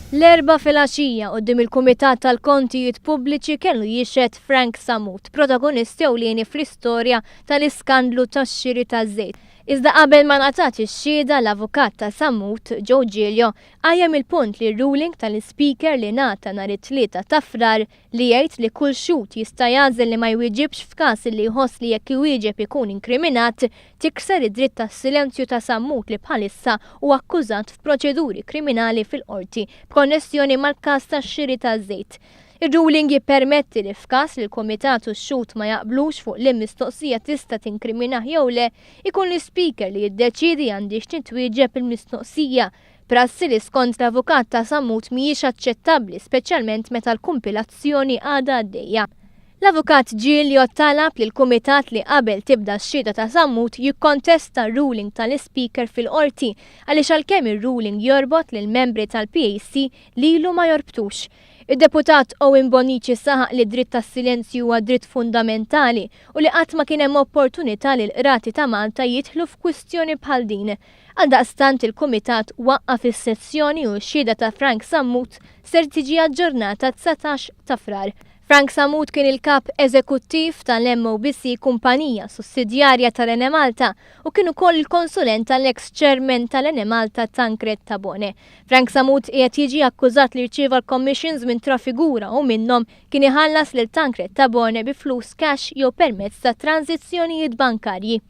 L-Erbgħa filgħaxija quddiem il-Kumitat tal-Kontijiet Pubbliċi kellu jixhed Frank Sammut, protagonist ewlieni fl-istorja tal-iskandlu tax-xiri taż-żejt. Iżda qabel ma ngħatat ix-xhieda, l-avukat ta' Sammut, Joe Giglio, qajjem il-punt li r-ruling tal-Ispeaker li ngħata nhar it-Tlieta ta' Frar li jgħid li kull xhud jista' jagħżel li ma jwieġibx f'każ li jħoss li jekk iwieġeb ikun inkriminat, tikser id-dritt tas-silenzju ta' Sammut li bħalissa hu akkużat f'proċeduri kriminali fil-Qorti b'konnessjoni mal-każ tax-xiri taż-żejt. Ir-ruling jippermetti li f'każ li l-Kumitat u x-xhud ma jaqblux fuq liem mistoqsija tista' tinkriminah jew le, ikun l-Ispeaker li jiddeċiedi għandhiex titwieġeb il-mistoqsija. Prassi li skont l-avukat ta' Sammut mhijiex aċċettabbli speċjalment meta l-kumpilazzjoni għadha għaddejja. L-Avukat Giglio talab lill-Kumitat li qabel tibda x-xhieda ta' Sammut jikkontesta r-ruling tal-Ispeaker fil-Qorti għaliex għalkemm ir-ruling jorbot lill-membri tal-PAC lilu ma jorbtux. Id-Deputat Owen Bonnici saħaq li d-dritt tas-silenzju huwa dritt fundamentali u li qatt ma kien hemm opportunità li l-Qrati ta' Malta jidħlu f'kwistjoni bħal din. Għaldaqstant il-Kumitat waqqaf is-sessjoni u x-xhieda ta' Frank Sammut ser tiġi aġġornata 19 ta' Frar. Frank Sammut kien il-Kap Eżekuttiv tal-MOBC kumpanija sussidjarja tal-Enemalta u kien ukoll il-konsulent tal-eks Chairman tal-Enemalta Tancred Tabone. Frank Sammut qiegħed jiġi akkużat li rċieva l-commissions minn Trafigura u minnhom kien iħallas lil Tancred Tabone bi flus cash jew permezz ta' tranżizzjonijiet bankarji.